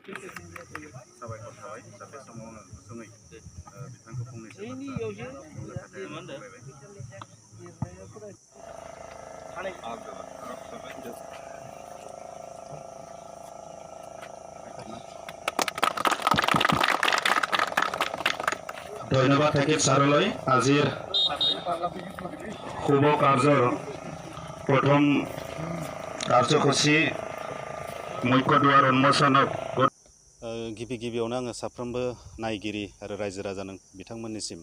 साबायखर थाबाय दा बे समाव आङो गुसुङै बिथांखौ फंनैसो बाथ्रा बुंनो थाखाय ধন্যবাদ থাকিল ছাৰলৈ আজিৰ শুভ কাৰ্যৰ প্ৰথম কাৰ্যসূচী মুখ্য দুৱাৰ উন্মোচনক गिबियावनो आङो साफ्रोमबो नायगिरि आरो रायजो राजा बिथांमोननिसिम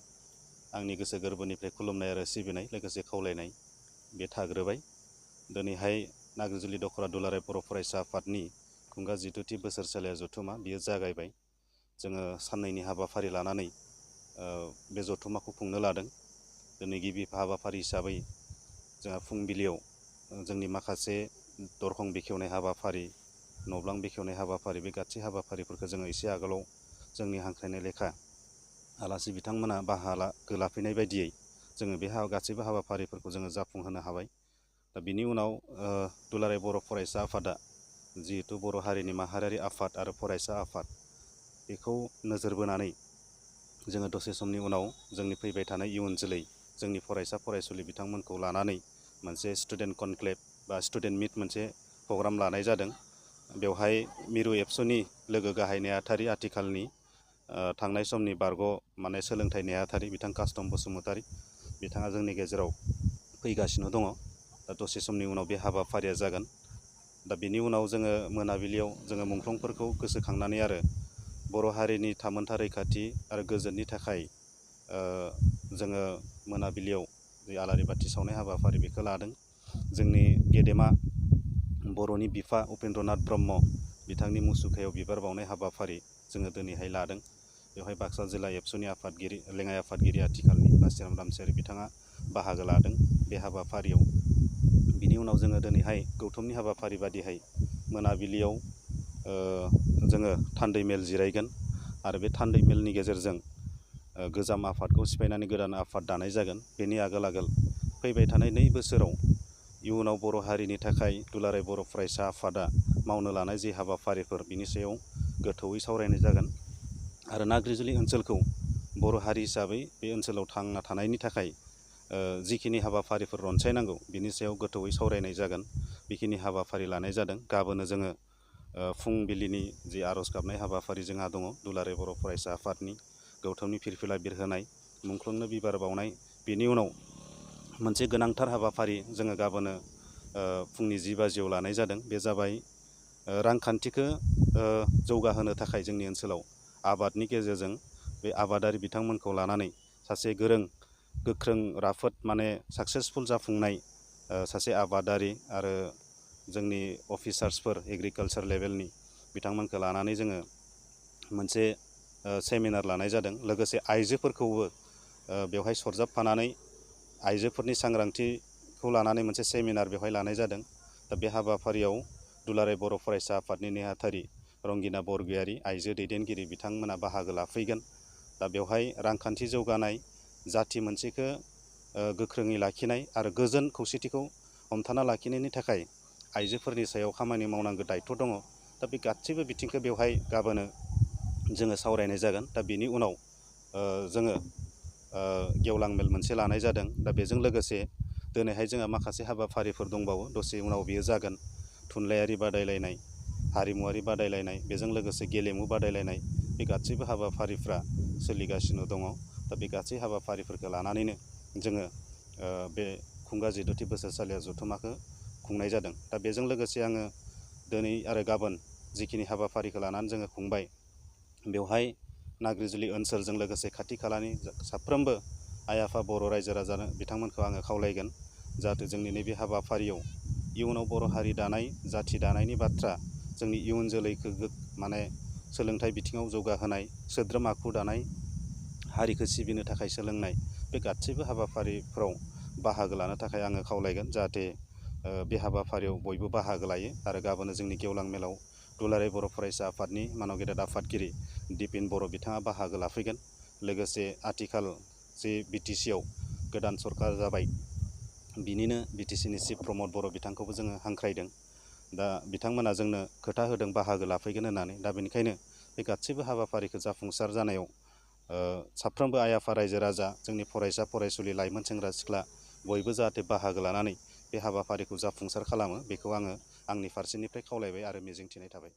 आंनि गोसो गोरबोनिफ्राय खुलुमनाय आरो सिबिनाय लोगोसे खावलायनाय बे थाग्रोबाय। दिनैहाय नाग्रिजुलि दखरा दुलाराय बर' फरायसा आफादनि खुंगा 12थि बोसोरसालिया जथुमा बियो जागायबाय। जोङो साननैनि हाबाफारि लानानै बे जथुमाखौ खुंनो लादों। दिनै गिबि हाबाफारि हिसाबै जोंहा फुंबिलियाव जोंनि माखासे दरखं बेखेवनाय हाबाफारि, न'ब्लां बेखेवनाय हाबाफारि, बे गासै हाबाफारिफोरखौ जोङो एसे आगोलाव जोंनि हांख्रायनाय लेखा आलासि बिथांमोना बाहागो लाफैनाय बायदियै जोङो बे गासैबो हाबाफारिफोरखौ जोङो जाफुंहोनो हाबाय। दा बिनि उनाव दुलाराय बर' फरायसा आफादा जिहेथु बर' हारिनि माहारियारि आफाद आरो फरायसा आफाद बेखौ नोजोर बोनानै जोङो दसे समनि उनाव जोंनि फैबाय थानाय इयुन जोलै जोंनि फरायसा फरायसुलि बिथांमोनखौ लानानै मोनसे स्टुडेन्ट कनक्लेभ बा स्टुडेन्ट मिट मोनसे प्रग्राम लानाय जादों। बेवहाय मिरु एबसुनि लोगो गाहाय नेहाथारि आथिखालनि थांनाय समनि माने सोलोंथाइ नेहाथारि बिथां कास्टम बसुमतारी बिथाङा जोंनि गेजेराव फैगासिनो दङ। दा दसे समनि उनाव बे हाबाफारिया जागोन। दा बिनि उनाव जोङो मोनाबिलियाव जोङो मुंख्लंफोरखौ गोसोखांनानै आरो बर' हारिनि थामोनथा रैखाथि आरो गोजोननि थाखाय जोङो मोनाबिलियाव जे आलारि बाथि सावनाय हाबाफारि बेखौ लादों। जोंनि गेदेमा बर'नि बिफा उपेन्द्रनाथ ब्रह्म बिथांनि मुसुखायाव बिबार बावनाय हाबाफारि जोङो दिनैहाय लादों। बेवहाय बाक्सा जिल्ला एबसुनि आफादगिरि लेङाइ आफादगिरि आथिखालनि बासिराम रामसियारि बिथाङा बाहागो लादों बे हाबाफारियाव। बिनि उनाव जोङो दिनैहाय गौथुमनि हाबाफारि बादिहाय मोनाबिलियाव जोङो थान्दै मेल जिरायगोन आरो बे थान्दै मेलनि गेजेरजों गोजाम आफादखौ सिफायनानै गोदान आफाद दानाय जागोन। बेनि आगोल फैबाय थानाय 2 बोसोराव इयुनाव बर' हारिनि थाखाय दुलाराय बर' फरायसा आफादा मावनो लानाय जे हाबाफारिफोर बिनि सायाव गोथौयै सावरायनाय जागोन आरो नाग्रिजुलि ओनसोलखौ बर' हारि हिसाबै बे ओनसोलाव थांना थानायनि थाखाय जिखिनि हाबाफारिफोर रनसायनांगौ बिनि सायाव गोथौयै सावरायनाय जागोन। बेखिनि हाबाफारि लानाय जादों। गाबोनो जोङो फुंबिलिनि जि आर'ज गाबनाय हाबाफारि जोंहा दङ दुलाराय बर' फरायसा आफादनि गौथुमनि फिरफिला बिरहोनाय, मुंख्लंनो बिबार बावनाय। बेनि उनाव मोनसे गोनांथार हाबाफारि जोङो गाबोनो फुंनि 10 बाजियाव लानाय जादों। बे जाबाय रांखान्थिखौ जौगाहोनो थाखाय जोंनि ओनसोलाव आबादनि गेजेरजों बे आबादारि बिथांमोनखौ लानानै सासे गोरों गोख्रों राफोद माने साक्सेसफुल जाफुंनाय सासे आबादारि आरो जोंनि अफिसार्सफोर एग्रिकालसार लेभेलनि बिथांमोनखौ लानानै जोङो मोनसे सेमिनार लानाय जादों। लोगोसे आइजोफोरखौबो बेवहाय सरजाबफानानै आइजोफोरनि सांग्रांथिखौ लानानै मोनसे सेमिनार बेवहाय लानाय जादों। दा बे हाबाफारियाव दुलाराय बर' फरायसा आफादनि नेहाथारि रंगिना बरगयारी आइजो दैदेनगिरि बिथांमोना बाहागो लाफैगोन। दा बेवहाय रांखान्थि जौगानाय, जाथि मोनसेखौ गोख्रोङै लाखिनाय आरो गोजोन खौसेथिखौ हमथाना लाखिनायनि थाखाय आइजोफोरनि सायाव खामानि मावनांगौ दायथ' दङ। दा बे गासैबो बिथिंखौ बेवहाय गाबोनो जोङो सावरायनाय जागोन। दा बेनि उनाव जोङो गेवलां मेल मोनसे लानाय जादों। दा बेजों लोगोसे दिनैहाय जोंहा माखासे हाबाफारिफोर दंबावो, दसे उनाव बेयो जागोन। थुनलाइयारि बादायलायनाय, हारिमुवारि बादायलायनाय, बेजों लोगोसे गेलेमु बादायलायनाय, बे गासैबो हाबाफारिफ्रा सोलिगासिनो दङ। दा बे गासै हाबाफारिफोरखौ लानानैनो जोङो बे खुंगा 12थि बोसोरसालिया जथुमाखौ खुंनाय जादों। दा बेजों लोगोसे आङो दिनै आरो गाबोन जिखिनि हाबाफारिखौ लानानै जोङो खुंबाय, बेवहाय नाग्रिजुलि ओनसोलजों लोगोसे खाथि खालानि साफ्रोमबो आइ आफा बर' रायजो राजा बिथांमोनखौ आङो खावलायगोन जाहाथे जोंनि नैबे हाबाफारियाव इयुनाव बर' हारि दानाय, जाथि दानायनि बाथ्रा, जोंनि इयुन जोलैखौ माने सोलोंथाइ बिथिङाव जौगाहोनाय, सोद्रोम आखु दानाय, हारिखौ सिबिनो थाखाय सोलोंनाय, बे गासैबो हाबाफारिफ्राव बाहागो लानो थाखाय आङो खावलायगोन। जाहाथे बे हाबाफारियाव बयबो बाहागो लायो आरो गाबोनो जोंनि गेवलां मेलाव दुलाराय बर' फरायसा आफादनि मानाव गेदेर आफादगिरि दिपिन बर' बिथाङा बाहागो लाफैगोन। लोगोसे आथिखाल जे बिटिसिआव गोदान सरकार जाबाय, बिनिनो बिटिसिनि चिफ प्रमद बर' बिथांखौबो जोङो हांख्रायदों। दा बिथांमोना जोंनो खोथा होदों बाहागो लाफैगोन होननानै। दा बेनिखायनो बे गासैबो हाबाफारिखौ जाफुंसार जानायाव साफ्रोमबो आइ आफा रायजो राजा, जोंनि फरायसा फरायसुलि, लाइमोन सेंग्रा सिख्ला बयबो जाहाथे बाहागो लानानै बे हाबाफारिखौ जाफुंसार खालामो, बेखौ आङो आंनि फारसेनिफ्राय खावलायबाय आरो मिजिंथिनाय थाबाय।